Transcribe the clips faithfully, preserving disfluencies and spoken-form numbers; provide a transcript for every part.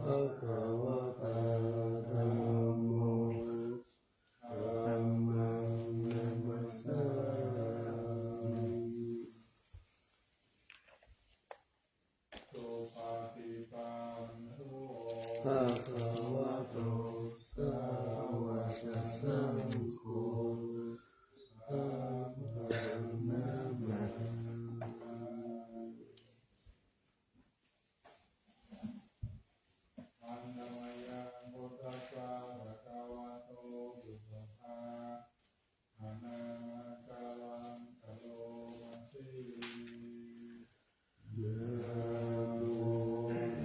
Bhagavatā dhammo, dhammaṃ namassāmi. Supaṭipanno bhagavato sāvakasaṅgho, saṅghaṃ namāmi. Handa mayaṃ buddhassa bhagavato pubbabhāganamaṅgalaṃ karoma se. Namo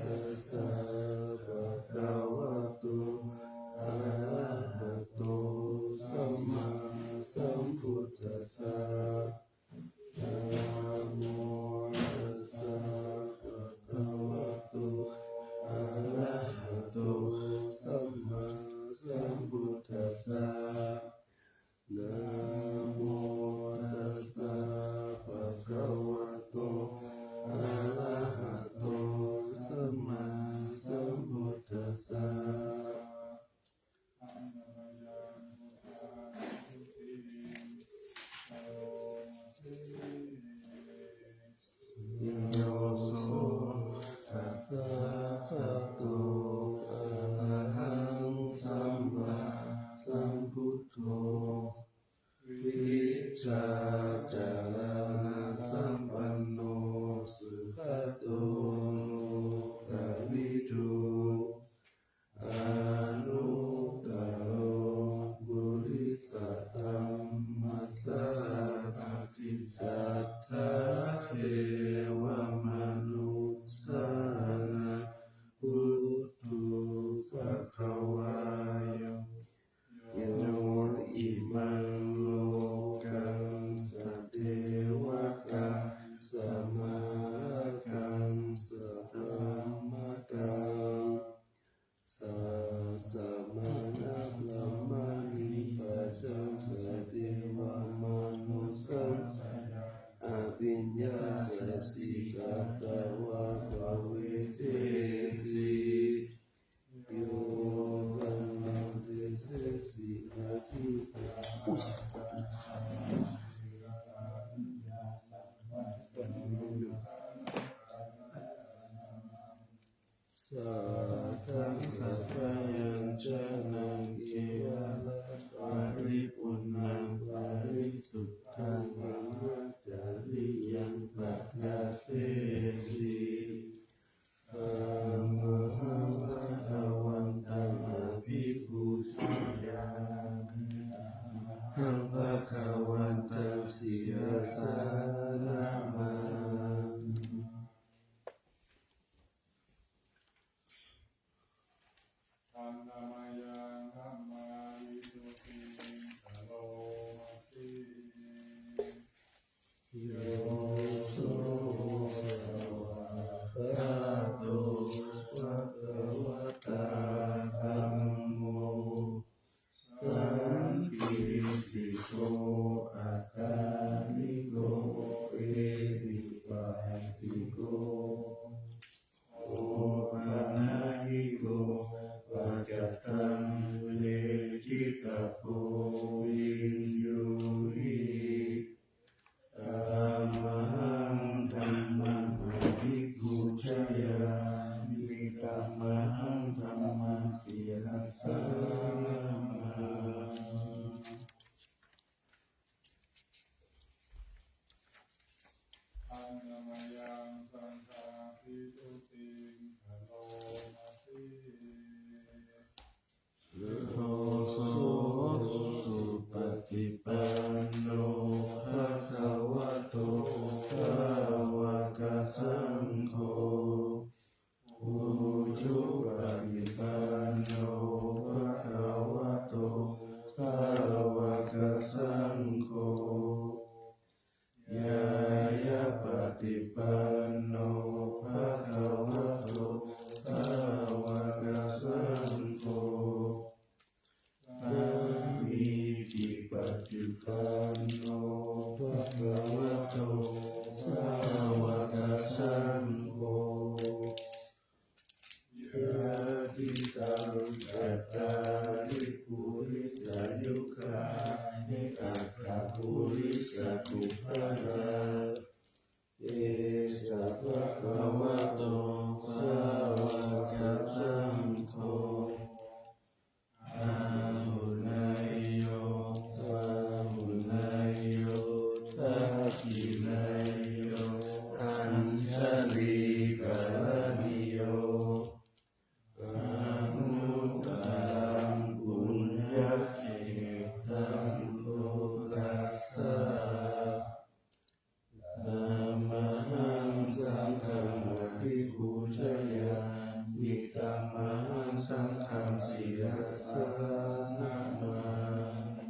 tassa bhagavato arahato sammāsambuddhassa. Namo tassa bhagavato arahato sammāsambuddhassa. Namo tassa bhagavato arahato sammāsambuddhassa. Yo so tathāgato arahaṃ sammāsambuddho vijjācaraṇasampanno sugato lokavidū anuttaro purisadammasārathi satthā devamanussānaṃ buddho bhagavā. Yo imaṃ lokaṃ sadevakaṃ samārakaṃ sabrahmakaṃ sassamaṇabrāhmaṇi pajāya devamanussāya abhiññāya siddhiyā pavedesi. Yo taṃ nadessesi adhigatā saddhaṃ sabbabyañjanaṃ kevalā paripūrṇaṃ parisuddhaṃ brahmacariyaṃ padassesi. Taṃ bhagavantaṃ abhipūjayāmi. Taṃ bhagavantaṃ sirasā namāmi. Handa mayaṃ dhammavisuddhiṃ karoma se. Yo so svākkhāto bhagavatā dhammo sandiṭṭhiko akāliko ehipassiko opanayiko paccattaṃ Cattāri purisayugāni aṭṭha purisapuggalā, esa bhagavato sāvakasaṅgho, āhuneyyo pāhuneyyo dakkhiṇeyyo añjalikaraṇīyo, anuttaraṃ puññakkhettaṃ lokassā. Tamahaṃ saṅghaṃ abhipūjayāmi, tamahaṃ saṅghaṃ sirasā namāmi.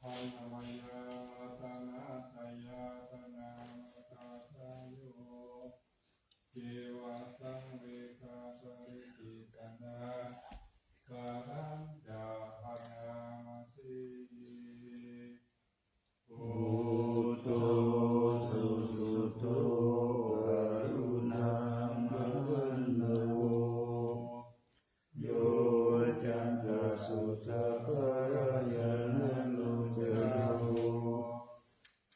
Hanamayātanasayātanāmakāsayo, ceva saṃvegaparicittanā, sarañca hanāma se. Buddho susuddho varuṇamahaṇṇavo, yoccantasuddhapālañāṇagocaro,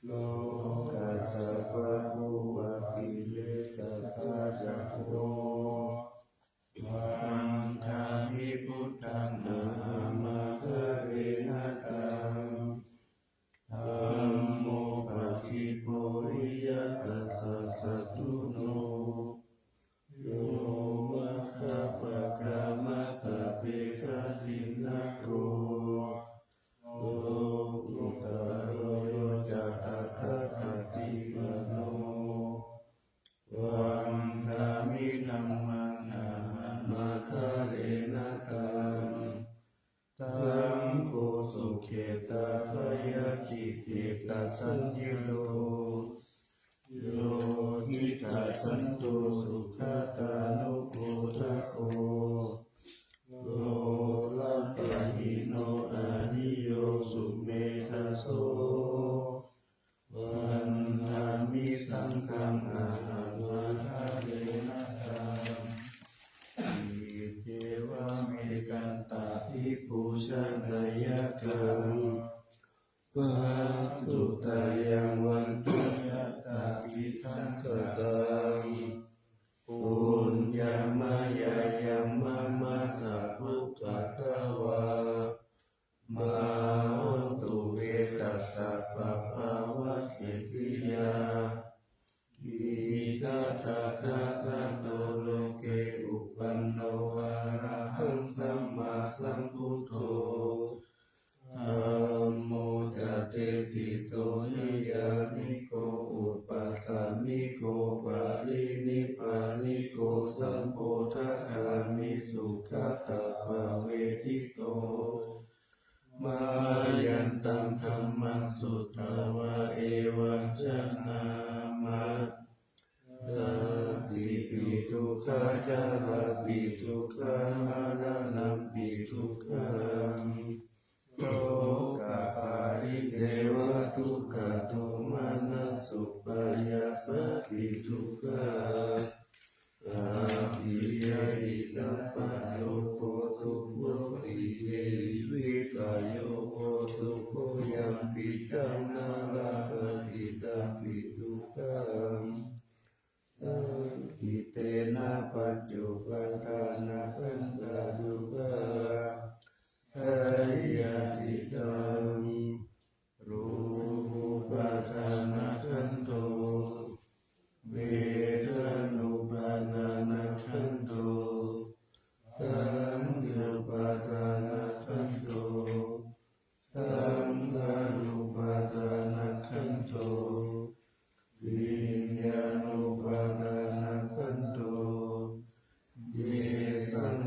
lokassa pāpavakilesapācako, vandāmi buddhaṃ ahamakkārena taṃ. Dhammo paṭibohiyatassa satthuno, yo maggapākamatavedhaciṇṇako, lokuttaro yo ca tathāgatipāṇo, vandāmi dhammaṃ ahamakkārena taṃ. Saṅgho sukhetappayakikhittasaññutto, yo hidasanto sugatānubodhako, lokapahīno ariyo sumedhaso, vandāmi saṅghaṃ ahamakkārena taṃ. Iccevamekantabhipūjanayakkhaṃ, bhātuttayaṃ vantaṃ ñātakītaṃ kataṃ, puññamayā yaṃ mama sambuddhatvā, mā hontu ve tassa pāpāvajjitiyā. Idha tathāgato loke uppanno arahaṃ sammāsambuddho, dhammo ca desito niyyāniko upasamiko parinibbāniko sambodhagāmi sugatappavedito. Mayantaṃ dhammaṃ sutvā evaṃ janāma: satipi dukkhā, jarāpi dukkhā, maraṇampi dukkhaṃ, sokaparidevadukkhadomanassupāyāsāpi dukkhā, appiyehi sampayogo dukkho, piyehi vippayogo dukkho, yampicchaṃ na labhati tampi dukkhaṃ, saṅkhittena pañcupādānakkhandhā dukkhā. Seyyathidaṃ: rūpupādānakkhandho, vedanupādānakkhandho, saññāupādānakkhandho, saṅkhārupādānakkhandho, viññāṇupādānakkhandho. Yesaṃ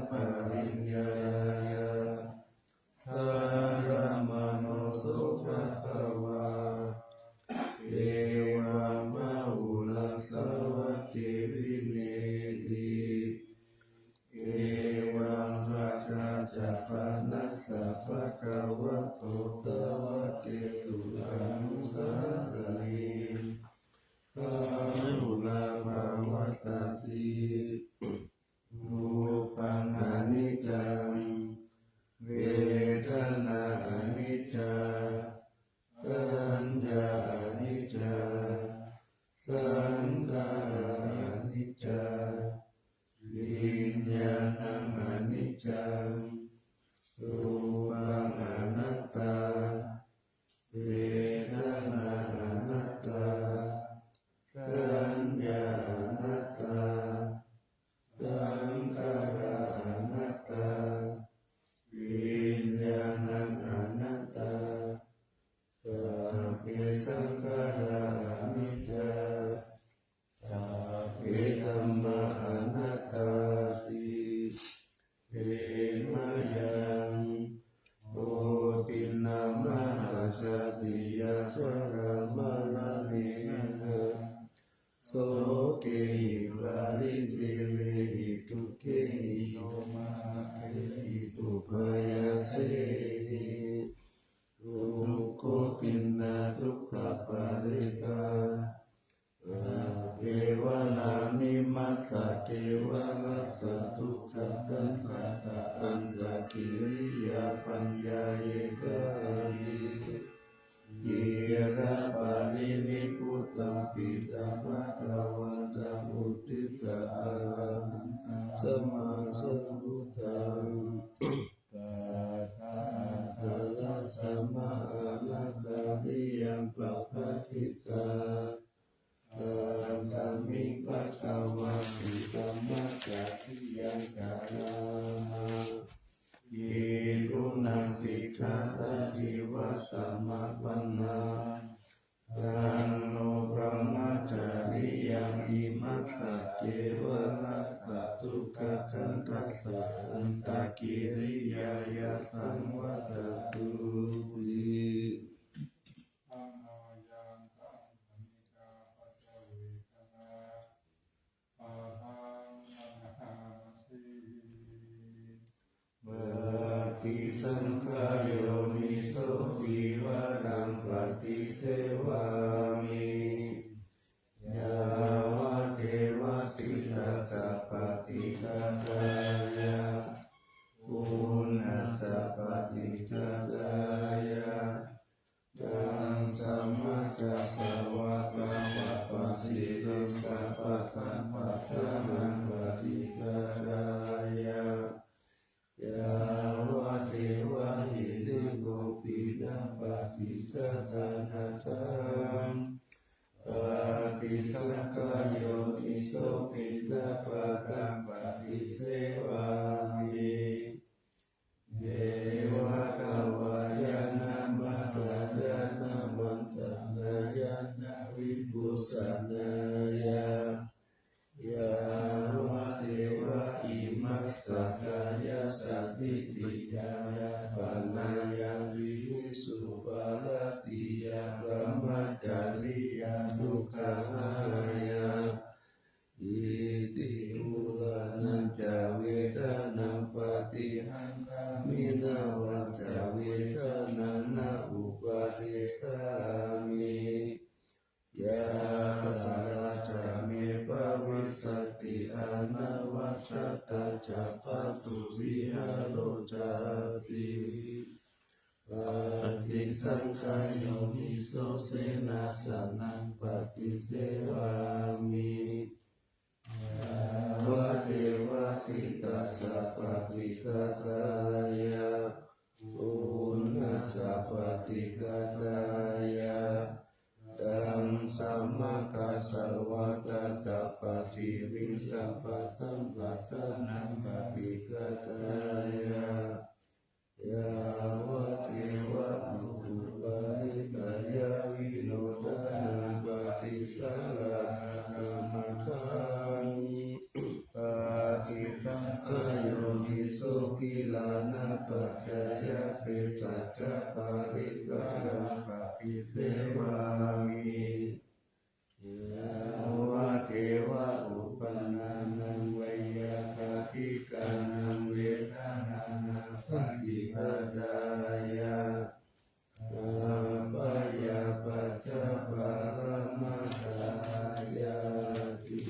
Rūpaṃ aniccaṃ, vedanā aniccā, saññā aniccā, saṅkhārā aniccā, viññāṇaṃ aniccaṃ, rūpaṃ anattā, vedanā anattā, saññā anattā, saṅkhārā anattā, viññāṇaṃ anattā, sabbe saṅkhārā aniccā, sabbe dhammā anattāti. He mayaṃ koṇḍinnamahāsatiyā jarāmaraṇena sokehi paridevehi dukkhehi domanassehi upāyāsehi dukkhopiṇḍadukkhaparitā appevaṇāmimassa kevalassa dukkhakkhandhassa antakiriyā paññāyetta āsi. Khīlaparinibbutampi tamabhāvantaṃ uddissa arahantaṃ sammāsambuddhaṃ. Tathāgatānaṃ sammāsamāraddhāya pabbajitā. Tasmiṃ bhagavā bhikkhū dhammacariyyaṃ kārama. Bhikkhūnaṃ sikkhāsājīvasamāpannā. Taṃ no brahmacariyaṃ imassa kevalassa dukkhakkhandhassa antakiriyāya saṃvattatūti. Dhammāyantamanikāpaccavekkanā. Padaṃ anahāsi. Paṭisaṅkhā yoniso cīvaraṃ paṭisevāmi. Yāvadeva sītassa paṭighātāya, uṇhassa paṭighātāya, taṃsamakasavātātapasiriṃsapasamphassānaṃ paṭighātāya, yāvadeva hirikopinapaṭighātanatthaṃ. Paṭisaṅkhā yoniso piṇḍapātaṃ paṭisevāmi. Ye bhagavā yānamattā yānavantanā yānavibhūsanāya, yāvadeva imassa kāyassa ṭhitiyā yāpanāya vihisumā paratiyā brahmacariyānuggahāya, iti purāṇañca vedanaṃ paṭihaṅkhāmi navañca vedanaṃ na uppādessāmi. Yātrā ca me bhavissati anavajjatā ca phāsuvihāro cāti. Paṭisaṅkhā yoniso senāsanaṃ paṭisevāmi. Yāvadeva sītassa paṭighātāya, uṇhassa paṭighātāya, taṃsamakasavātātapasiriṃsapasamphassānaṃ paṭighātāya, yāvadeva utuparitayāvinodanaṃ paṭisallānāramatthaṃ. Paṭisaṅkhā yoniso gilānapaccayabhesajjaparikkhāraṃ paṭisevāmi. Yāvadeva uppannānaṃ veyyābādhikānaṃ vedanānaṃ paṭighātāya, abyāpajjhaparamatāyāti.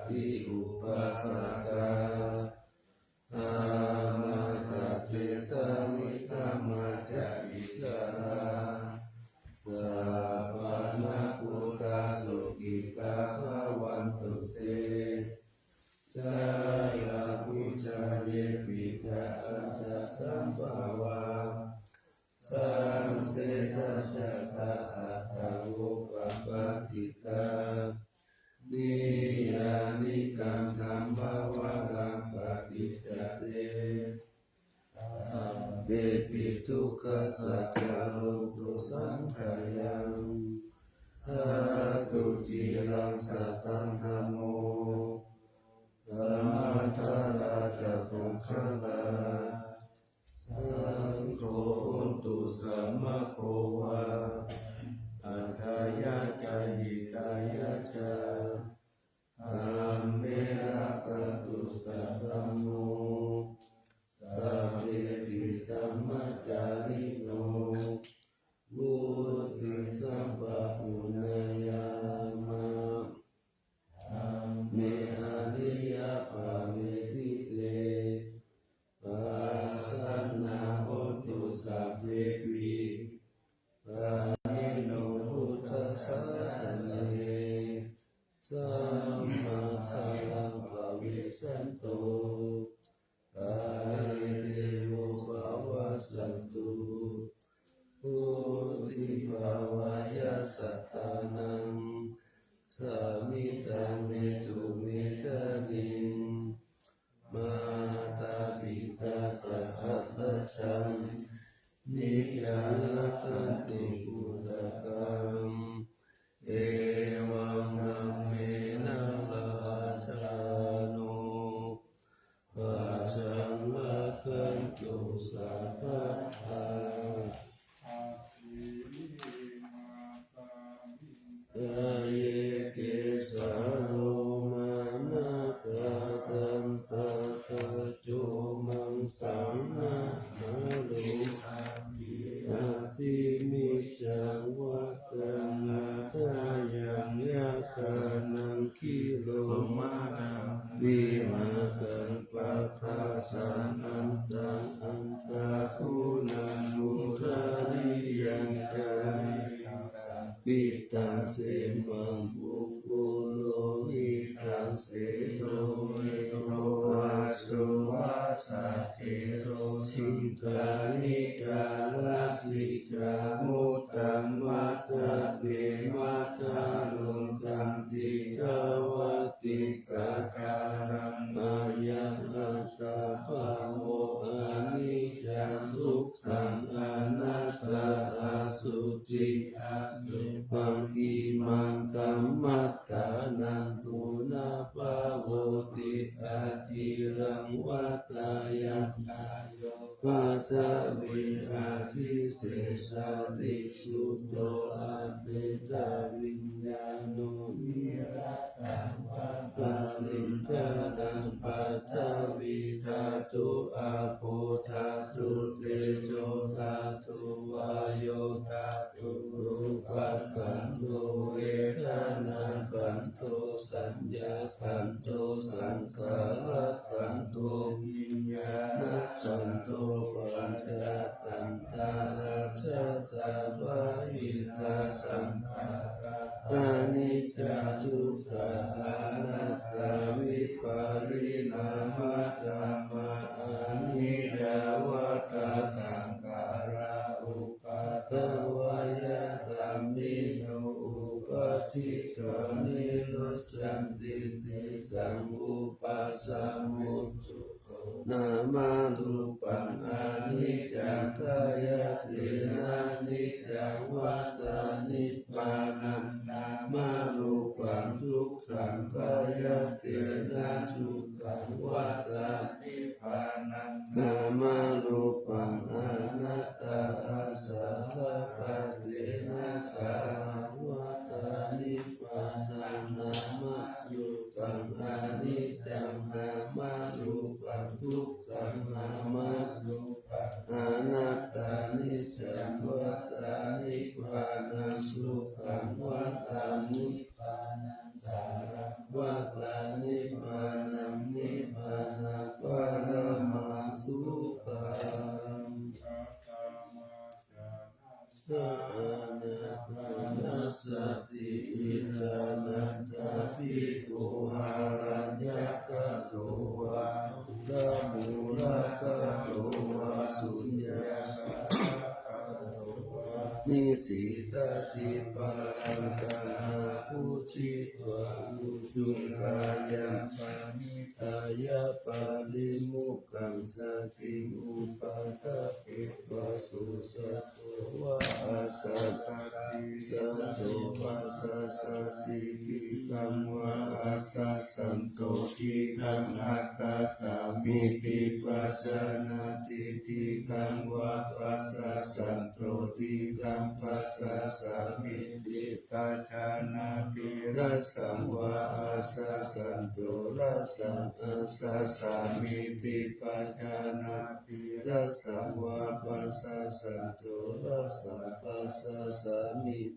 Upāsakā, āmantesi ca nikkhamma ca issarā, sappāṇabhūtā sukhitā bhavantu te. Jalābujā yepi ca aṇḍasambhavā, saṃsedajātā athavopapātikā, niyyānikaṃ dhammavaraṃ paṭicca te, sabbepi dukkhassa karontu saṅkhayaṃ. Ṭhātu ciraṃ sataṃ dhammo, dhammaddharā ca puggalā, saṅgho hotu samaggo va, atthāya ca hitāya ca. Dhamme rakkhatu saddhammo, sabbepi dhammacārino, vuḍḍhiṃ sampāpuṇeyyāma, dhamme ariyappavedite. Pasannā hontu sabbepi, pāṇino buddhasāsane, sammā dhāraṃ pavecchanto, kāle devo pavassatu, vuḍḍhibhāvāya sattānaṃ, samiddhaṃ netu medaniṃ. Mātā pitā ca atrajaṃ, niccaṃ rakkhanti puttakaṃ, evaṃ dhammena rājāno, pajaṃ rakkhantu sabbadā. Ye kesā lomā nakhā dantā taco maṃsā nahārū, athi miccaṃ vataṃ hadayaṃ yakkhānaṃ khīlomānā vihāraṃ pabhāsaṃ antaṃ antaguṇaṃ udariyaṃ cābhisaṃ pittaṃ semhaṃ pubbu lohitaṃ sedo medo vaco vasaketo siṅghāṇikā lasikā muttaṃ matthake matthaluṅganti dvātiṃ sakāraṃ ayaṃ attabhāvo aniccaṃ dukkhaṃ anattā asuciṃ asubhaṃ imaṃ kammattānaṃ punabbhavoti aciraṃ vata yaṃ kāyo paṭhaviṃ adhisessati chuddho apetaviññāṇo niratthaṃ vata liṅgaraṃ paṭhavī dhātu āpo dhātu tejo dhātu vāyo dhātu rūpakkhandho vedanākkhandho saññākkhandho saṅkhārakkhandho viññāṇakkhandho pañcakkhandhā ajjhattā bahiddhā saṅkhārā aniccā dukkhā anattā vipariṇāmadhammā aniññā vata saṅkhārā uppādavayadhammino uppajjitvā nirujjhanti tesaṃ vūpasamo sukho nāma rūpaṃ aniccaṃ khayattena niccaṃ vata nibbānaṃ nāma rūpaṃ dukkhaṃ khayattena sukhaṃ vata nibbānaṃ nāma rūpaṃ anattā āsavakkhātena sāraṃ vata nibbānaṃ nāma rūpaṃ aniccaṃ nāma rūpaṃ dukkhaṃ nāma rūpaṃ anattā niccaṃ vata nibbānaṃ sukhaṃ vata nibbānaṃ sāraṃ vata Nibbānaṃ nibbānaparamasukhaṃ. Ānāpānasati. Iddhānantā bhikkhū āraññakato vā gundhakmūlagato vā suññakāgato vā nisīdati pāṇaṃ tathā bhuñjitva ujū kāyaṃ paṇidhāya parimokkhāya satiṃ upaṭṭhapetvā so saddho vā asaddho saddho passasati diṭṭhaṃ vā asaddho diṭṭhaṃ atthāmīti pajānāti diṭṭhaṃ vā passaddho diṭṭhaṃ passāmīti pajānāti rājaṃ vā asaddho rājaṃ assāmīti pajānāti rājaṃ vā passaddho rājaṃ passāmīti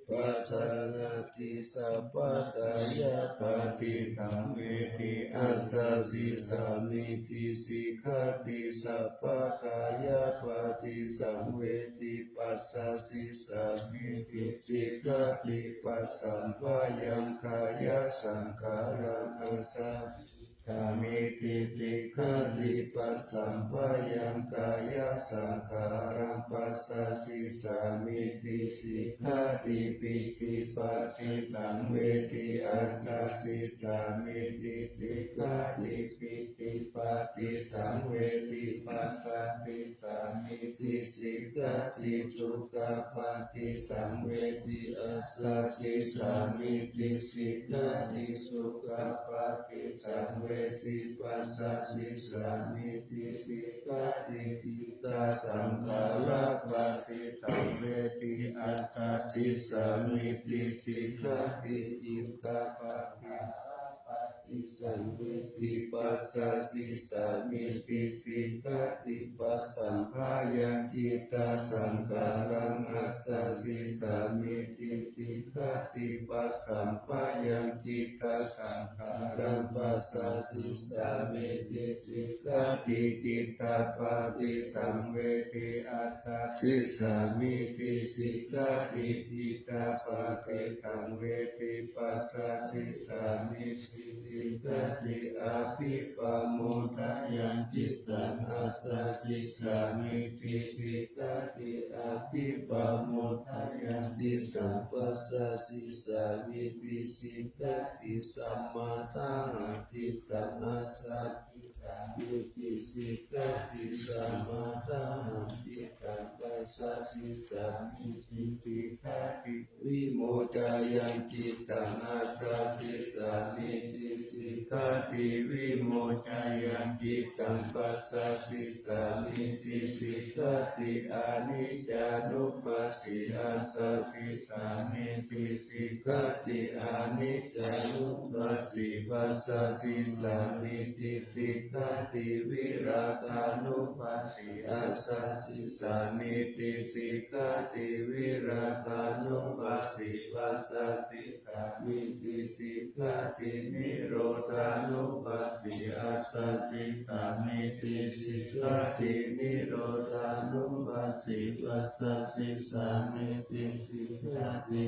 pajānāti sabbakāyapaṭisaṃvedi assājissāmīti sikkhanti sabbakāyapaṭisaṃvedi passājissāmīti sikkhanti passamphayaṃ kāyasaṅkhāraṃ assājissāmīti sikkhanti passamphayaṃ kāyasaṅkhāraṃ passājissāmīti sikkhanti pītipaṭisaṃvedi assājissāmīti sikkhanti pītipaṭisaṃvedi passājissāmīti sikkhanti sukhapaṭisaṃvedi assājissāmīti sikkhanti sukhapaṭisaṃvedi passājissāmīti sikkhanti cittasaṅkhārapaṭisaṃvedi assājissāmīti sikkhanti cittasaṅkhārapaṭisaṃvedi passājissāmīti sikkhanti passamphayaṃ cittasaṅkhāraṃ assājissāmīti sikkhanti passamphayaṃ cittasaṅkhāraṃ passājissāmīti sikkhanti cittapaṭisaṃvedi assājissāmīti sikkhanti cittapaṭisaṃvedi passājissāmīti sikkhanti abhippamodayaṃ cittaṃ assājissāmīti sikkhanti abhippamodayaṃ cittaṃ passājissāmīti sikkhanti samaddhahaṃ cittaṃ assājissāmīti sikkhanti samaddhahaṃ cittaṃ passājissāmīti sikkhanti vimoccāyaṃ cittaṃ assājissāmīti sikkhanti vimoccāyaṃ cittaṃ passājissāmīti sikkhanti aniccānupassī assājissāmīti sikkhanti aniccānupassī passājissāmīti sikkhanti virāgānupassī assājissāmīti sikkhanti virāgānupassī passājissāmīti sikkhanti nirodhānupassī assājissāmīti sikkhanti nirodhānupassī passājissāmīti sikkhanti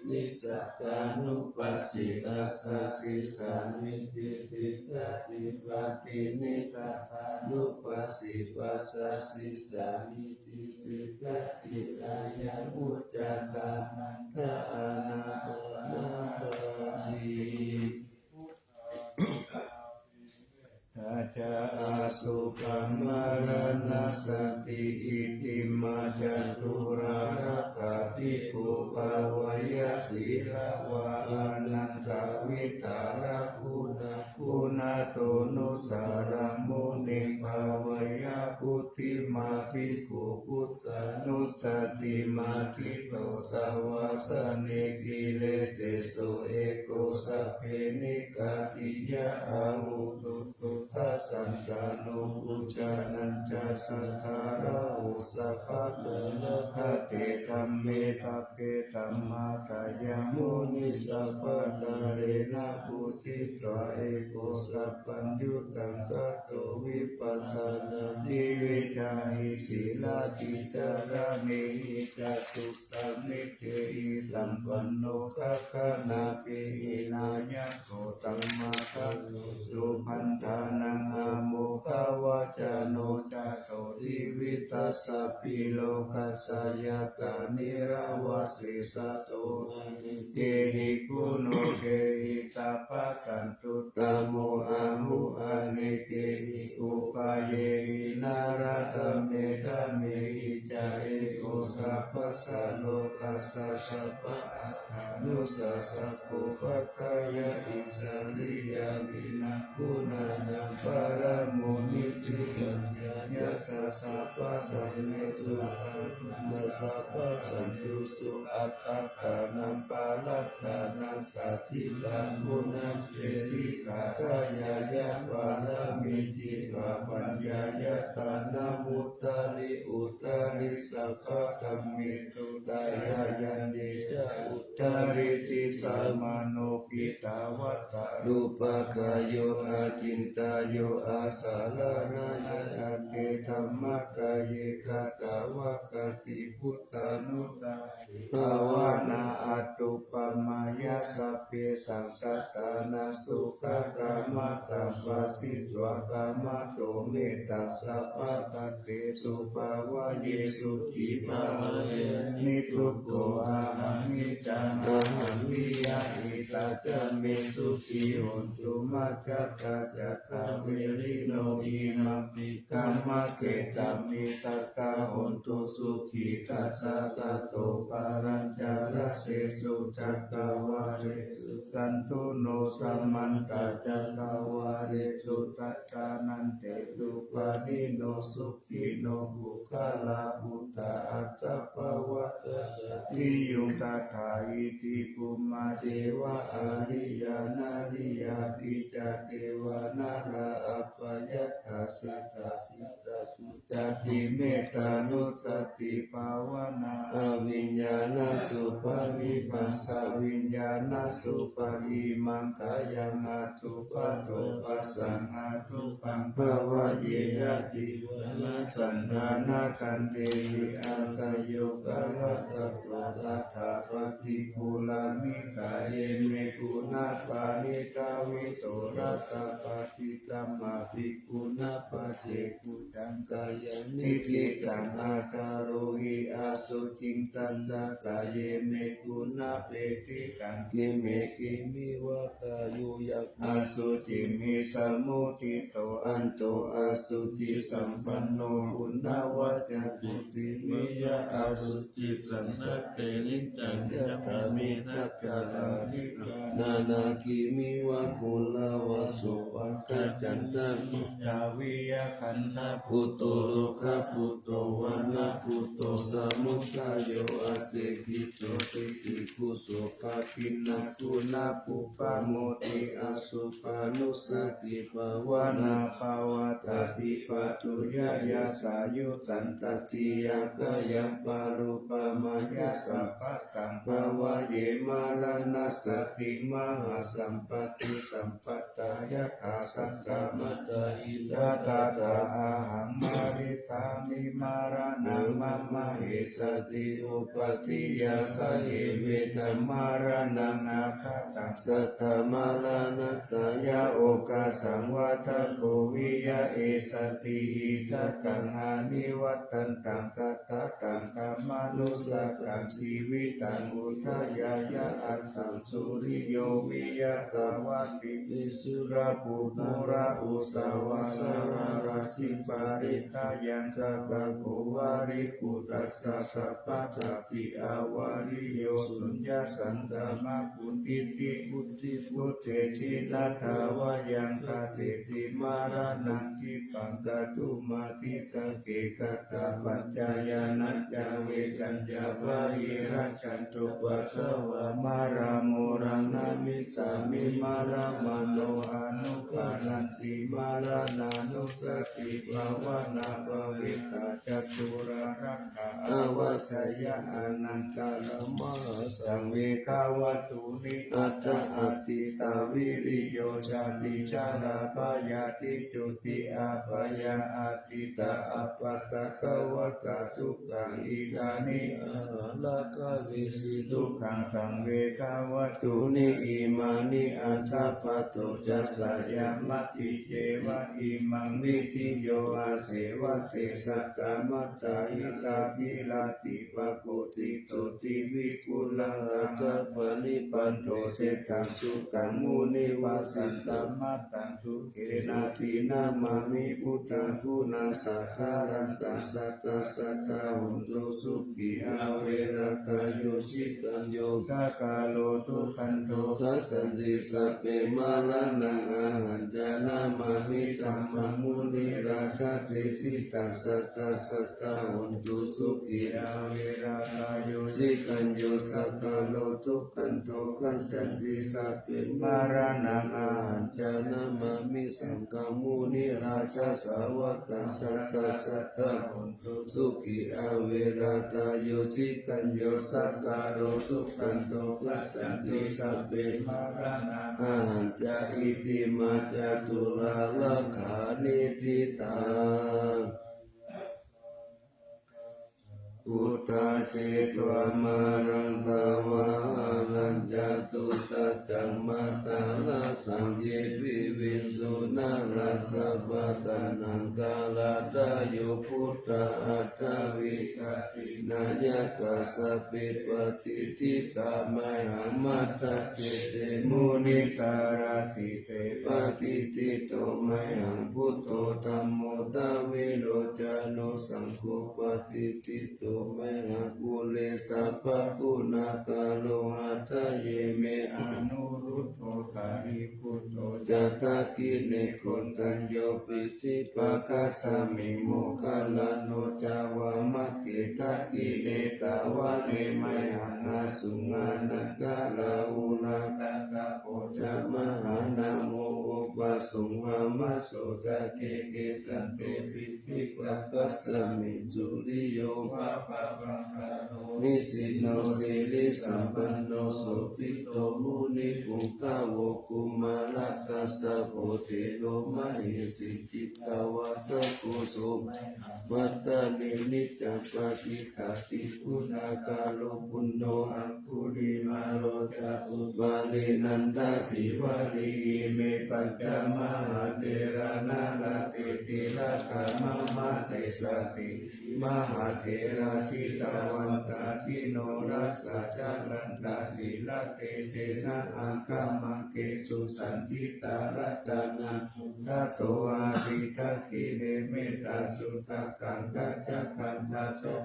nissagānupassī assājissāmīti sikkhanti paṭinissagānupassī passājissāmīti sikkhanti ayaṃ vuccatā maggānaṭṭhānasati. Ca asukhaṃ maraṇassati. Itimā catulākkhaṃ bhikkhū bhāweyya sīlavā anantavidhānaguṇā Guṇāto nusāraṃ muniṃ bhāweyya, vuḍḍhimānā bhikkhu buddhānussatiṃ adinno savāsaṃ. Giriseso eko sabbe nigghātiyā ahu, suddho dassandhāno pujjanañca sādhāraho, sabbattha rakkhaṇe dhamme sabbe dhammādayaṃ muni sabbattha rena pūjitva eko sabbaṃ yuddhaṃ kato vipassanaṃ tividhaṃ hi sīlādhi cāraṇehi ca sūsamitehi sampanno gaganābhidhānaṃ gotama gotamasaṅgho subhaṇḍānaṃ āmokavacano ca tividhasappi lokassa ñātā nirvāsesato anīkehi guṇokehi sabbatthuttamo ahu anīkehi upayehi narattame dhamehi ca eko sabbassa lokassa sabba ānusasāko pagayha isariya vina guṇānaṃ paramoniṭṭhi paññāya ca sabbadhammesu taruṇā sabbasaṅghesu attānaṃ parittaṃ sacchikaṃ guṇaṃ veditabbaṃ kāyāya pāramī cittapaññāya dānamuttari uttari sabbadhammesu dāyādi ca uttariṭṭhi samāno khittavāda rūpakāyo acintayyo asaramāya dade dhammakāye katvāna buddhānussatiṃ bhāvanāya uppamāya sabbesaṃ sattānaṃ sukhakaṃ mataṃ bhāsitva kamato mettaṃ sabbasaṅghesu bhāvaye sukhī bhāvaye aniddukkho arahaṃ icchāmahaṃ niyyāmi tañca me sukhī hontu majjhattā ca dvāraṃ saverino imampi kammakkhemhi sadā hontu sukhī sadā. Tato palañca dasesu cakkavāḷesu saṇṭhino samantā cakkavāḷesu dakkhiṇañca dakkhiṇaṃ dešote pāṇino sukhino puggalā buddhā aṭṭhavāsa ṭhitiyuṃ tathā iti bhummā devā ariyā nariyā pi ca devā nalā apayassā sadā sīlā sucati mettā mudiṭṭhā bhāvanā abhiññānasubhāvibhāsā viññānasubhāvimaṃ kāyaṃ asupato bhāsaṃ asupaṃ bhāvaye yadi vā na saṇṭhānakkhandhehi āsayo kālattato tathā paṭigūlami kāye me guṇā parittaṃ visorasā paṭidhammapi guṇā paccekuṃ saṅkhāya niccittaṃ ākarohi asuciṃ tañca kāye me guṇā peṭṭhitaṃ. Kimme kimmeva kāyo yaṃ asuciṃ hi samuṭṭhito ando asucisampanno guṇavaccaṃ puthimiyā asucisaṅkhate niccaṃ yathā me dakkhalaṭṭhikā nānāgiriṃ iva guṇavasūpakkhaṃ chandamhi ca viya gandhabbuto lohabbuto vanabbuto samudayo atthi kiñco desi kuso paggiṇaṃ guṇapuppa moti asubhanussati bhāvanā bhāvattha ṭhitā paṭuyyāya sāyuttā tadiyā kāyaṃ parūpamāya sabba taṃ bhāvaye maraṇassatiṃ mahāsampattisampadā yathā saddhammattha idha tattha ahaṃ marissāmi maraṇaṃ mama essati uppādiyā sayeveda maraṇaṃ aggataṃ saddhammaṃ maraṇatthāya okāsaṃ vata kho viya essathihi sakaṃ anivattantaṃ sattā taṃ dhammanussakaṃ jīvitaṃ udayāya aṭṭhaṃsu riyo viya gavā Tisaraṇaṃ pūrā ūsavā sārarassī parittayaṃ gabbhaggo Vāriputtassa sabbadhammī āvariyo suññā. Santamā kuṭiṭṭhi buddhi buddhe jinatthā vayaṃ kateti maraṇaṃ khippaṃ kātumatthi. Sagge kātabbañca yānañca vegañca pahīnajjantu patvā māraṃ moraṃ namissāmi maraṇā no anuppanāti maraṇānussatibhāvanā parittaṃ caturāsakā āvajjeyya anantarā. Mahāsaṅghe kāvatthūni aṭṭha atītā viriyo jāti jarā byādhi jotī apayanā atītā appaṭivatā dukkhā. Idāni āharagāmesi dukkhaṃ saṅghe kāvatthūni imāni aṭṭha paṭo ca sayaṃ matthi ceva imaṃ vitti yo āseva te satamatā hira girāti pakoti soti vikulā aṭṭha paṇibandho seṭṭhaṃ sukhaṃ munivasaṃ tamataṃ sukhena dinamāmi buddhaṃ guṇasaṅgharantaṃ satta sadā hontu sukhī averā atthāyo jitañño sakāro dukkhato gacchanti sabbe maraṇaṃ ahañca namāmi dhammaṃ munirājadesitaṃ satta sadā hontu sukhī averā atthāyo jitañño sakāro dukkhato gacchanti sabbe maraṇaṃ ahañca namāmi saṅghaṃ munirājasāvakaṃ satta sadā hontu sukhī averā atthāyo jitañño sakāro dukkhato gacchanti sabbe maraṇaṃ ahañca. Itimā caturāgāni diṭṭhaṃ buddhā jetvā māraṃ davāharaṃ catusaccāmatarasaṃ ye piviṃsu narāsabhā taṇhaṅkarādayo buddhā aṭṭhavīsati nāyakā sabbe patiṭṭhitā mayhaṃ matthake te munissarā. Sīse patiṭṭhito mayhaṃ buddho dhammo dvilocano saṅgho patiṭṭhito mayhaṃ ure sabbaguṇākaro. Hadaye me anuruddho sārīputto ca dakkhiṇe koṇḍañño piṭṭhibhāgasmiṃ moggallāno ca vāmake. Dakkhiṇe savane mayhaṃ āsuṃ ānandarāhulā kassapo ca mahānāmo upāsuṃ vāmasotake. Kesante piṭṭhibhāgasmiṃ suriyo va pabhaṅkaro nisinno sirisampanno sobhito munipuṅgavo. Kumārakassapo thero mahesī cittavādako so mayhaṃ vadane niccaṃ patiṭṭhāsi guṇākaro. Puṇṇo aṅgulimālo ca upālī nandasīvalī ime pañca mahātherā nalāṭe tilakā mama. Sesāsīti mahātherā jitavantā jinorasā jalantā sīlatejena aṅgamaṅgesu saṇṭhitā. Ratanaṃ purato āsi dakkhiṇe mettasuttakaṃ dhajaggaṃ pacchato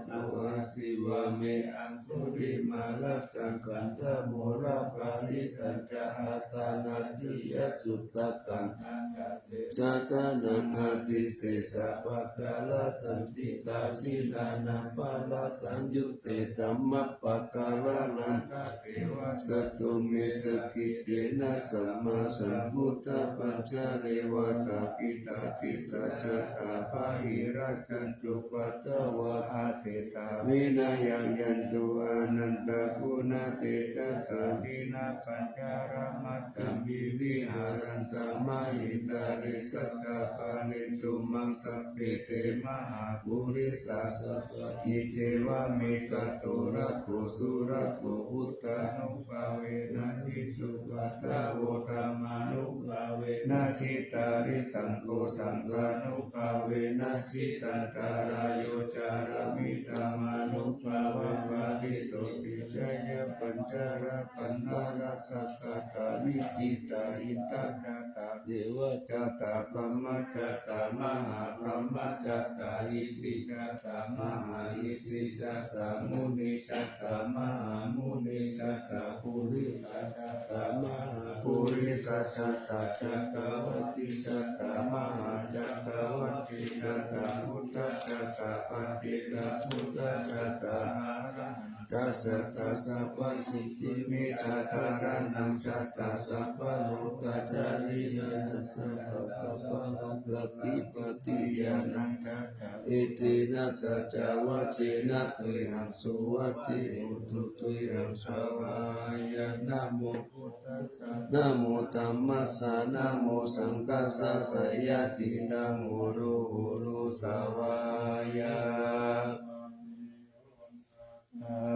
āsi vāme aṅgulimālakaṃ. Khandhamoraparittañca āṭānāṭiyasuttakaṃ āṭāse chadanaṃ āsi sesā pākārasaṇṭhitā. Sīlānaṃ pārasaṃyutte dhammapākāralaṅkate vasato me sakiccena sammāsambuddhapañjare. Vātapittādisañjātā bāhirajjhattupaddavā aseṭṭhā vinayaṃ yantu anantaguṇatejasā. Jinapañjaramajjhamhi viharantā mahītale sadā pālentu maṃ sabbe te mahāpurisāsabhā. Icceva me gatorakkho surakkho buddhānubhāvena jitupaddavo dhammānubhāvena na jitā risaṅgho saṅghānubhāvena jitantarāyo carāmi dhammānubhāvapālito tejayā pañcarapaṇṇarasakkatā niṭṭhitā ittha jātā devajātā brahmajātā mahābrahmajātā iddhijātā mahāiddhijātā munijātā mahāmunijātā purisa- -jātā mahāpurisajātā cakkavatijātā mahācakkavatijātā buddhajātā paccekabuddhajātā arahantājātā sabbasiddhivijjādharānañjātā sabbalokacāriyānañjātā sabbalokadhipatiñāṇañjātā etena saccavajjena tuyhaṃ suvatthi hotu tuyhaṃ svāhāya. Namo buddhassa namo dhammassa namo saṅghassa jayasiddhaṃ hotu hotu svāhāya.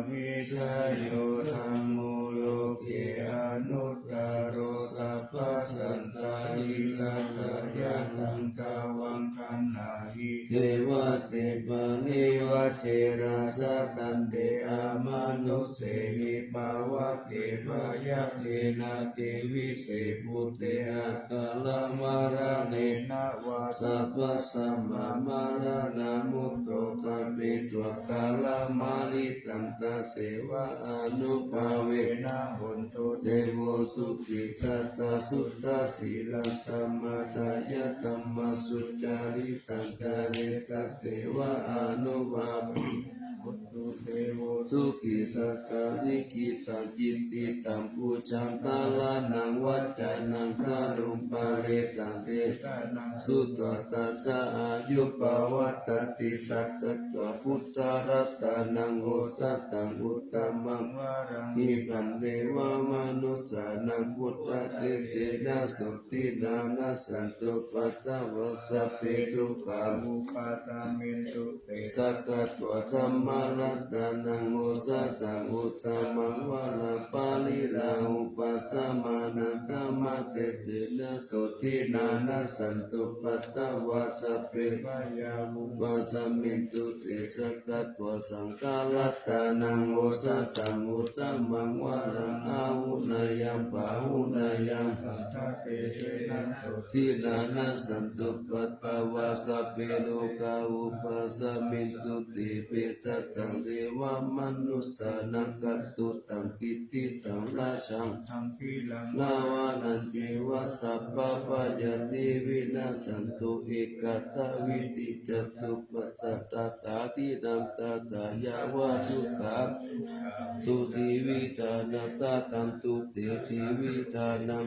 Vijjāyo dhammo loke anuttaro sabbasattahitatthāya taṃ tvaṃ gaṇhāhi devadeva munirājassa tante amanussānaṃ pāvake bhayake nāge vise bhūte akāramaraṇena vā sabbasmā maraṇā mutto kāmetvā kālamāritaṃ taseva ānubhāvena hontu devo sukhī sadā suddhasīlā samādāya dhammaṃ sucaritaṃ care taseva ānubhāvena hontu devo sukhī sadā likkhitaṃ cintitaṃ pūjaṃ dhāraṇaṃ vācanaṃ garuṃ paretaṃ desanaṃ sutvā tassa āyu pavaḍḍhatīti. Sakkatvā buddharatanaṃ osathaṃ uttamaṃ varaṃ hitaṃ devamanussānaṃ buddhatejena sotthinā nassantupaddavā sabbe dukkhā vūpasamentu te. Sakkatvā dhammaratanaṃ osathaṃ uttamaṃ varaṃ pariḷāhūpasamanaṃ dhammatejena sotthinā nassantupaddavā sabbe bhayā vūpasamentu te. Sakkatvā saṅgharatanaṃ osathaṃ uttamaṃ varaṃ āhuneyyaṃ pāhuneyyaṃ buddhatejena sotthinā nassantupaddavā sabbe rogā vūpasamentu te. Petānañca devamanussānaṃ katutaṃ kittitaṃ rājagahanaṃ ceva sabbabhayāpi vinassantu ekatāvīti. Catuppattā sattāti naṃ tathāya vā dukkhā tu jīvitanaṃ tathātu te jīvitanaṃ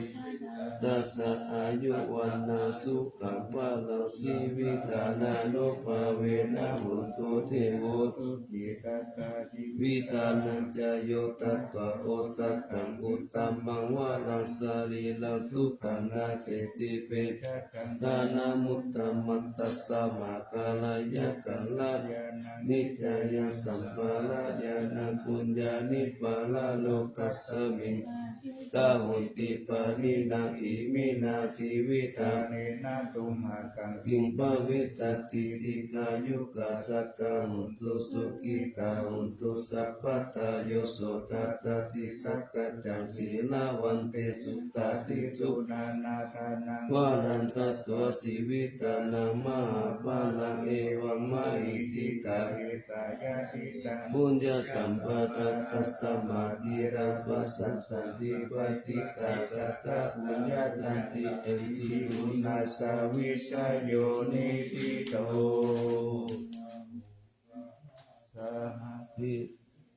tassa āyu vaṇṇaṃ sukhaṃ balaṃ jīvadānubhāvena hontu devo sukhī sadā jīvitanañca. Yo tatvā osathaṃ uttamaṃ varaṃ sarīradukkhaṃ nassanti petānamuttamaṃ tasmā kālena kalyāṇaṃ niccāya sampādeyya. Puññāni paralokasmiṃ tā honti pāṇinā iminā jīvitā nena tumhākaṃ kiṃ bhavissatīti. Dīghāyukā sadā hontu sukhitā hontu sabbadā. Yo so dassati sakkaccaṃ sīlavantesu tādisu nānādānaṃ varaṃ datvā jīvitānaṃ mahapphalaṃ evamāhi. Diṭṭhā puññasampadaṃ tasmā dhīrā pasassanti paṭiggaṇhātā puññatā. Iti uṇhissavijayo niṭṭhito.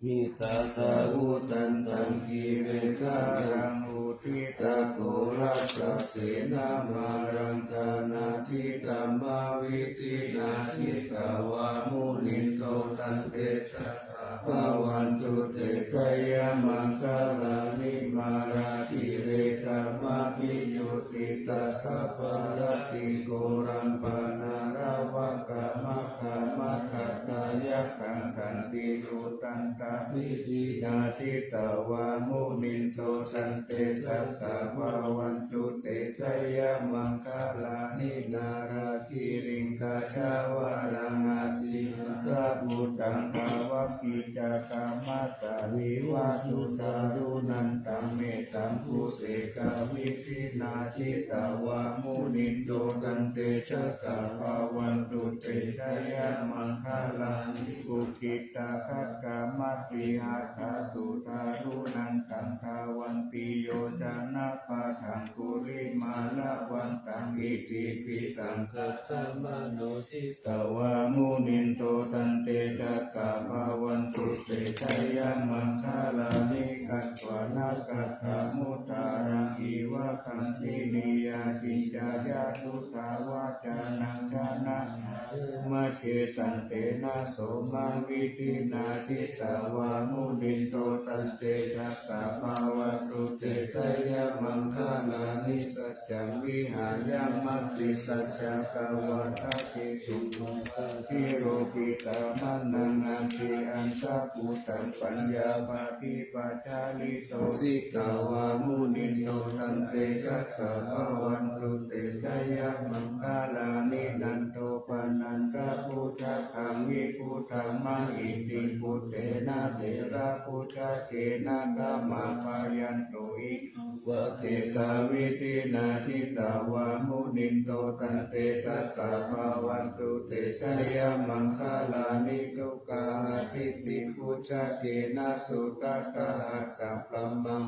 Mittaṃ sahutaṃ taṃ girimekhalaṃ uditaghorasasenamāraṃ dānādidhammavidhinā jitavā munindo tantejasā bhavatu te jayamaṅgalāni. Mārātirekamabhiyujjhitasabbarattiṃ Kittasaparattiṃ ghoraṃ panāḷavakamakkhamathaddhayakkhaṃ khantīsudantavidhinā jitavā munindo tantejasā bhavatu te jayamaṅgalāni. Nāḷāgiriṃ gajavaraṃ atimattabhūtaṃ dāvaggicakkamasanīva sudāruṇantaṃ mettambusekavidhinā jitavā munindo tantejasā bhavatu te jayamaṅgalāni. Ukkhittakhaggamatihatthasudāruṇantaṃ dhāvantiyojanapathaṅgulimālavantaṃ iddhībhisaṅkhatamano jitavā munindo tantejasā bhavatu te jayamaṅgalāni. Katvāna kaṭṭhamudaraṃ iva gabbhinīyā ciñcāya duṭṭhavacanaṃ janakāyamajjhe santena somavidhinā jitavā munindo tantejasā bhavatu te jayamaṅgalāni. Saccaṃ vihāya matisaccakavādaketuṃ vādābhiropitamanaṃ atiandhabhūtaṃ paññāpadīpajalito jitavā munindo tantejasā bhavatu te jayamaṅgalāni. Nandopanandabhujagaṃ vibudhaṃ mahiddhiṃ puttena therabhujagena damāpayanto iddhū padesavidhinā jitavā munindo tantejasā bhavatu te jayamaṅgalāni. Duggāhadiṭṭhibhujagena sudaṭṭhahatthaṃ brahmaṃ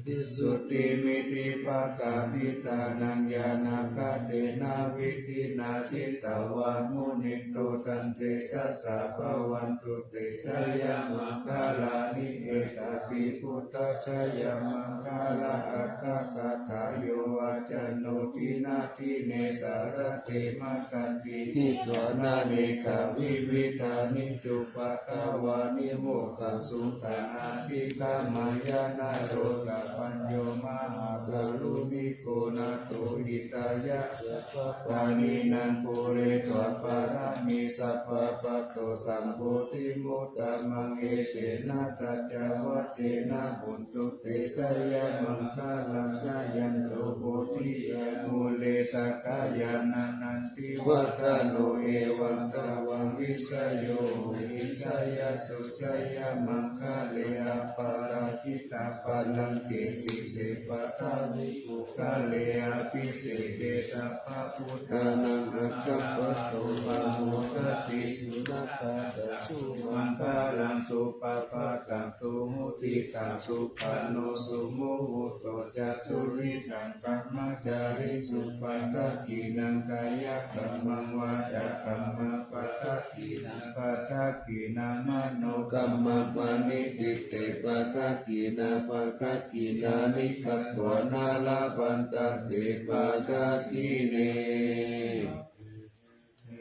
visuddhijutimiddhibakābhidhānaṃ jnanaṃ jnanāgadena vidhinā jitavā munindo tantejasā bhavatu te jayamaṅgalāni. Etāpi buddhajayamaṅgalaaṭṭhagāthā yo vācano dinadine sarate matandī hitvānanekavividhāni cupaddavāni mokkhaṃ sukhaṃ adhigameyya naro sapañño. Mahākāruṇiko nātho hitāya sabbapāṇinaṃ pūretvā pāramī sabbā patto sambodhimuttamaṃ etena saccavajjena hotu te jayamaṅgalaṃ. Jayanto bodhiyā mūle sakyānaṃ nandivaḍḍhano evaṃ tvaṃ vijayo hohi jayassu jayamaṅgale aparājitapallaṅke sīse paṭhavipokkhare abhiseke sabbabuddhānaṃ aggappatto pamodati. Sunakkhattaṃ sumaṅgalaṃ supabhātaṃ suhuṭṭhitaṃ sukhaṇo sumuhutto ca suyiṭṭhaṃ brahmacārisu padakkhiṇaṃ kāyakammaṃ vācākammaṃ padakkhiṇaṃ padakkhiṇaṃ manokammaṃ paṇidhī te padakkhiṇā padakkhiṇāni katvāna labhantatthe padakkhiṇe.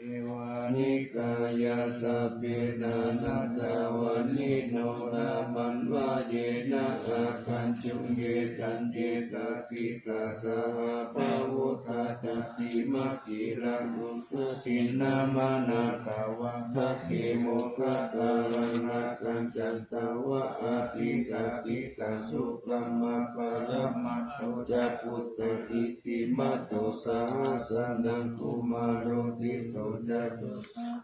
Evāni kāyā sabbe nānattavaṇṇino nāmanvayena āgañchuṃ ye caññe daṭṭhikā saha pavutthajātimakkhīlaṃ udadinnamanāthavaṃ dakkhemoghataraṃ rājaṃ jaṅgavā atigattiṃ taṃ subrahmā paramatto ca puttaṃ iddhimato saha sanaṅkumāro tisso ca puttā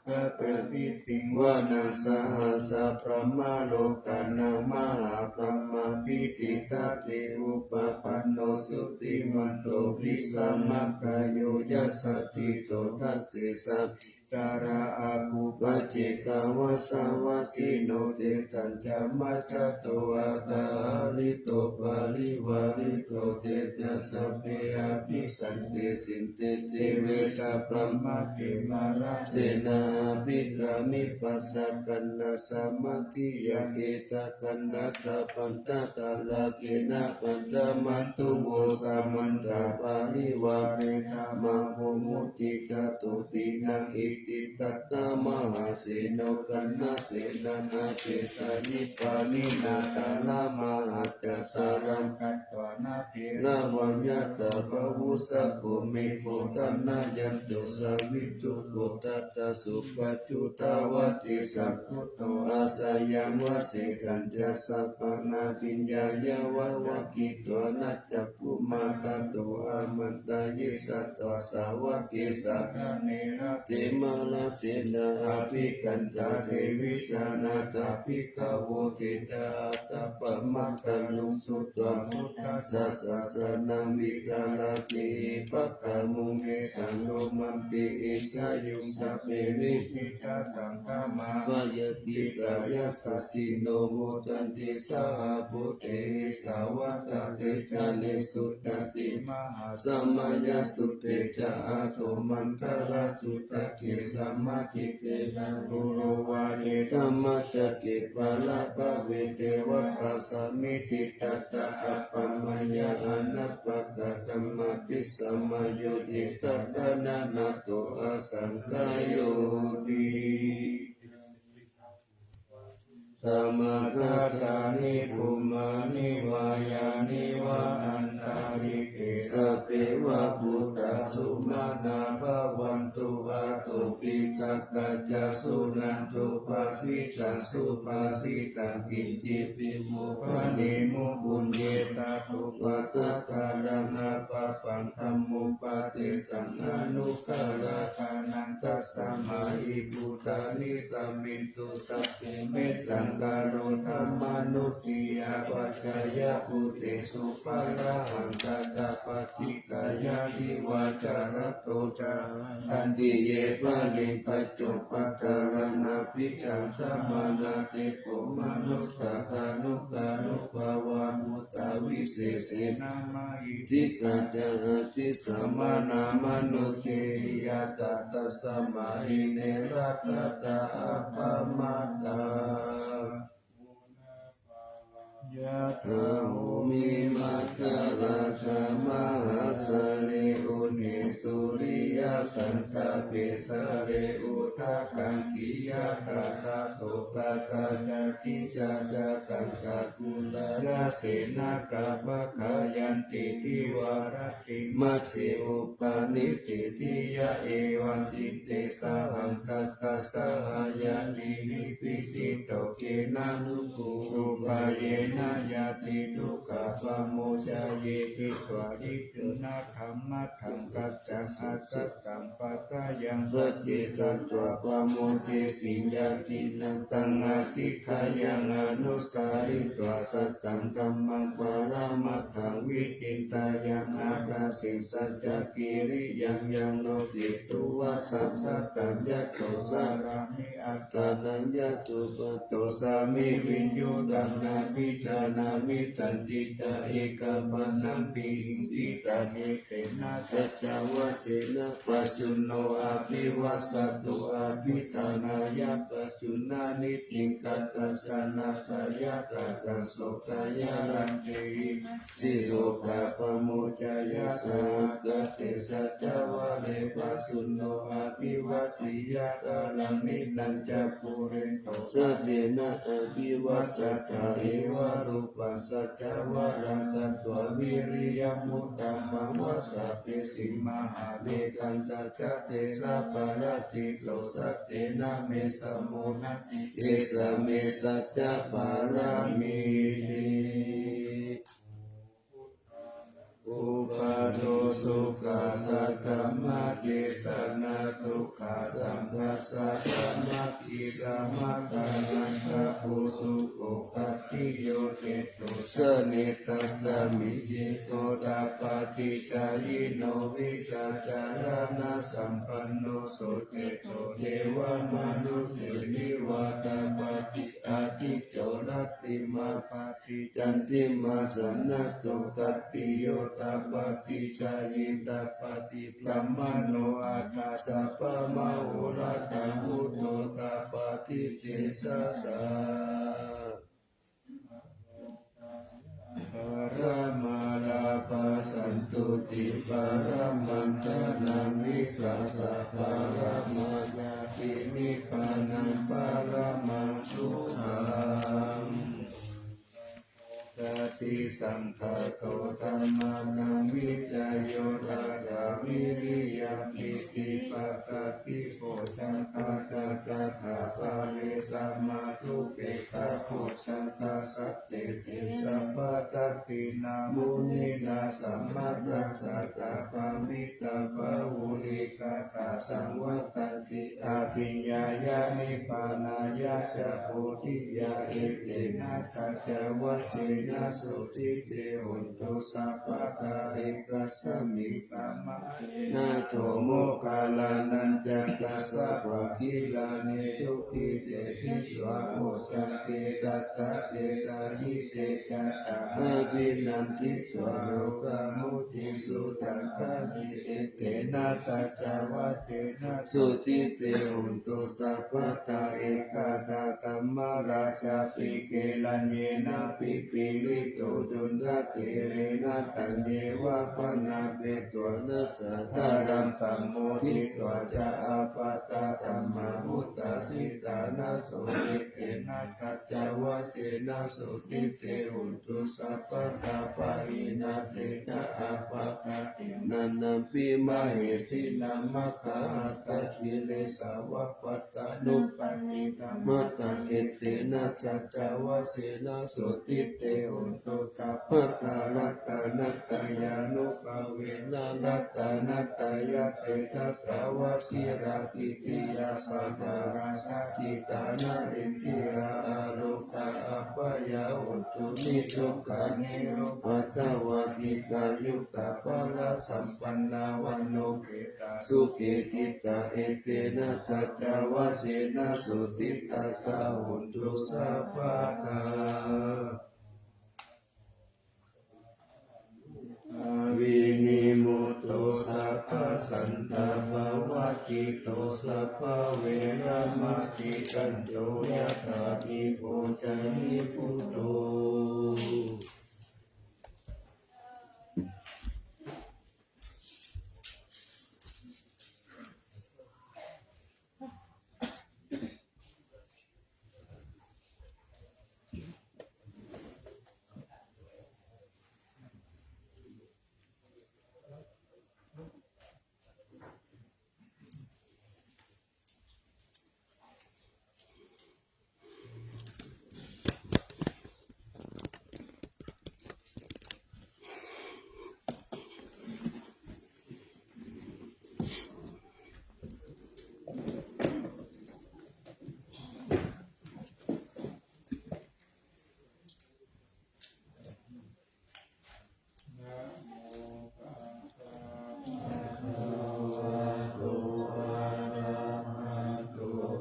pañca piviṃ vanaṃ sahassaṃ brahmalokānaṃ mahābrahmābhitiṭṭhati upapanno jutimanto bhismākāyo yasassi so dasesaṃ Tarā āgū paccekavasavattino tesañca majjhato oḷārito parivārito te ca sabbe abhikkante. Sinde deve sabrahmake mārasenā abhikkāmi passa kaṇhassa mandiyaṃ. Etha gaṇhatha bandhatha rāgena bandhamatthu vo samantā parivāretha mā vo muñcittha sotthinnaṃ. Tiṭṭhattha mahāseno kaṇhasenaṃ apesayi pāṇinā talamāhacca saraṃ katvāna bheravaṃ. Yathā pāvussako megho thanayanto savijjuko tadā so paccudāvatti saṅkuddho asayaṃ vase sañcassa pāṇabhiññāya vavakkhitvāna cakkhumā tato āmantayi satthā sāvake sāsane rate. Mārasenā abhikkantā te vijānātha bhikkhavo te ca ātappamakaruṃ sutvā buddhassa sāsanaṃ vītarāgehi pakkāmuṃ nesaṃ lomampi iñjayuṃ. Sabbe vijitasaṅgāmā bhayātītā yasassino modanti saha bhūtehi sāvakā te janesutāti. Mahāsamayasutte ca āṭomaṅgalasūtake samācite garulovāye dhammacakke pālabhave devatā samitiṭṭhattā appamāya anappakā dhammāpi samayo ye tattha nānattho asaṅkhayoti. Samāgatāni bhummāni vā yāni va antalikkhe sabbe va bhūtā sumanā bhavantu athopi sakkacca suṇantu bhāsitaṃ subhāsitaṃ kiñcipi vo bhaṇemu puññetā upakappakaraṃ apāpaṃ dhammupadesaṃ anuggahākaraṃ. Tasmā hi bhūtā nisāmintu sabbe mettaṃ karontaṃ mānusiyā pajāya bhūtesu pāṇahaṃ tathāpaṭikāyā divā ca ratto ca haranti ye baliṃ paccupattaraṃ abhikkāmānā te kho manussā tānugānubhāvā bhūtā visesena mahiddhikā ca atthi sammānā manujehi ñātā tasmā hi ne rakkhatha appamattā. Yathā bhummī maṅgarājā mahāsale uṇhi suriyasandhāpe jale udakaṅkhi yathā tadokā cāti ca ca kaṅkha kulā ca senā kabbakkhā yanti divā rattiṃ majjhe upanissiti yaṃ evaṃ citte sahaṃ tattha sahayaṃ nibbindito kenanuddho upāyena yāti dukkhā pamuccayeti. Paṭiggaṇhatuṃ dhammatthaṃ saccaṃ asattaṃ paccayaṃ sacce katvā pamuccesi ñātīnaṃ taṃ adhikkāya anusaritvā sattaṃ dhammaṃ paramattham viditayaṃ ākāse saccakiriyaṃ yaṃ loke tuvaṭaṃ sataṃ yato carāmi attānaṃ yato paṭo sāmi viññūhaṃ nābhijānāmi sañcicca ekapaññampi iñjitaṃ etena saccavajjena pajjunno abhivajjatu abhiṭhānāya pajjuṇṇaṃ niccaṃ kattañca nāsayatakaṃ sokāya raññe hi sokā pamuccaya sahagatena saccavajjena pajjunno abhivajjeyya kālamaṇañca pūretvā saccena abhivajjatha evarūpaṃ saccavajjena katvā viriyaṃ utabbaṃ vasabhesi mahābhetaṃ tatra desaparatito saccena me samo natthi esa me saccaparamitī. Upādo sukhā saddhammadesanā sukhā saṅghassa sāmaggī samaggānaṃ tapo sukho khatti yo ceto jane tasmiṃ cetotapaṭicayino vijjācaraṇasampanno so ceto devamanussena vā tapati ādicco rattimābhāti candimā sannaddho khatti yo tapati jhāyī tapati brāhmaṇo atha sabbamahorattaṃ buddho tapati tejasā. Paramā lābhā santuṭṭhī paramaṃ dhanaṃ vissāsaparamā ñā Nibbānaṃ paramaṃ sukhaṃ. Jati saṅkhāto dhammānaṃ vicayo tathā viriyaṃ pīti passaddhi bojjhaṅgā ca tathāpare samādhupekkhaboj jhaṅgā sattete sabbadassinā muninā sammadakkhātā bhāvitā bahulīkatā saṃvattanti abhiññāya nibbānāya ca bodhiyā. Etena saccavajjena sotthi te hotu sabbadā. Ekasmiṃ samaye nātho moggallānañca kassapaṃ gilāne dukkhite disvā bojjhaṅge satta te sāsane ca abhinanditvā rogā mucciṃsu taṅkhaṇe. Etena saccavajjena sotthi te hotu sabbadā. Ekadā dhammarājāpi gelaññenābhipīḷito cundattherena taññeva bhaṇāpetvāna sādaraṃ sammoditvā ca ābādhā tamhā vuṭṭhāsi ṭhānaso. Etena saccavajjena sotthi te hotu sabbadā. Pahīnā te ca ābādhā tiṇṇannampi mahesinaṃ maggāhatakilesāva pattānuppattidhammataṃ. Etena saccavajjena sotthi te hotu sabbadā. Ratanattayānubhāvena ratanattayatejasā vajirakkhittiyā sabbarakkhattā jitā narindirā arogā abyāyo hotu nirogā nirupaddavā dīghāyukā balasampannā vaṇṇope tā sukhī ṭhitā. Etena saccavajjena sotthi tassa hotu sabbadā. Vinimutto sabbasantāpavajjito sabbaveramatikkanto yathā dīpo ca nibbuto.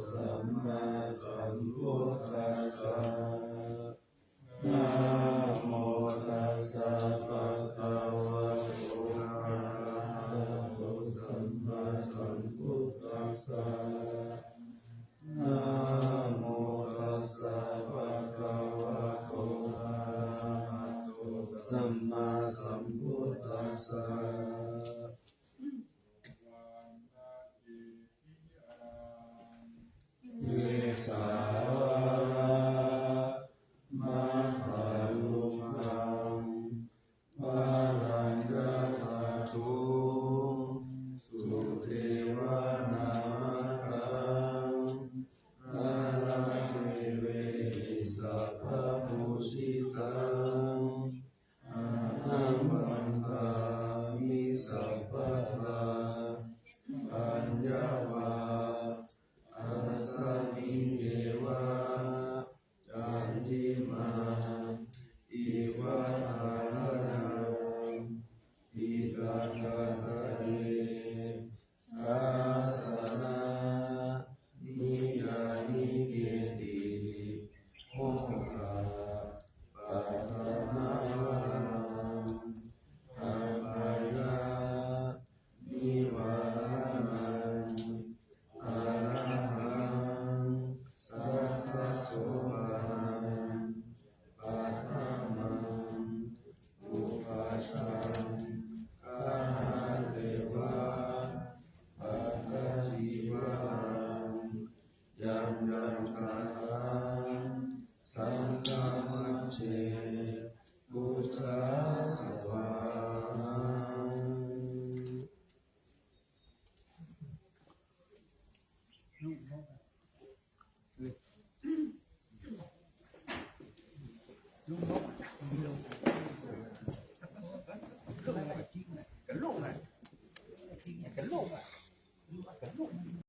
Sammāsambuddhassa. Namo tassa bhagavato arahato sammāsambuddhassa. Namo tassa bhagavato arahato sammāsambuddhassa. Kesā vārā matthaluṅgaṃ varaññatako sudevā nāgā haradevehi sabbapūjitaṃ ahaṃ vandāmi sabbadā. Paññā vā tasmiṃ yeva candimā iva thārāyaṃ diṭṭhagadāye sāsanaṃ niyyānikehi mokkhaṃ paṭhamavaraṃ bhayanivaranaṃ arahaṃ satta sopānaṃ paṭhamaṃ upajjhaṃ gahatvā paṭhavīvaraṃ Saṅghamajjhe Buddhassa vāhaṃ. ลุงบอกลุงบอก